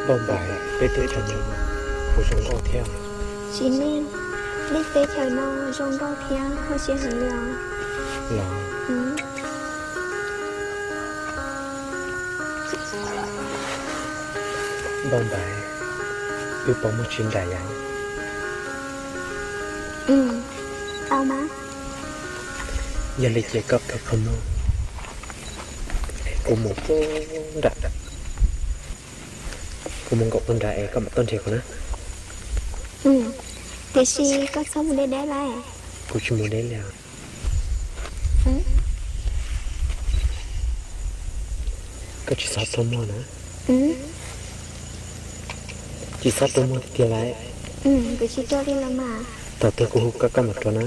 Npauj Npais, peb teb chaws no puas zoo nkauj thiab? Tsis li, nej teb chaws no zoo nkauj thiab kho siab heev li os. Los, Npauj Npais, wb puas muaj tsis nraim yom? Tau mas. Yog li ces koj pab kuv mus, kuv mus puag nram, kuv mus nkaum puag nrad es koj mam tuaj nrhiav kuv na. Tiam sis koj txhob mus deb deb lawm. Kuv tsis mus deb li os. Koj tsis txhob tuaj muag na. Tsis txhob tuaj muag tiag tiag lawm. Kuv tsis tuaj li los mas. Thaum twg kuv hu koj koj mam rov na.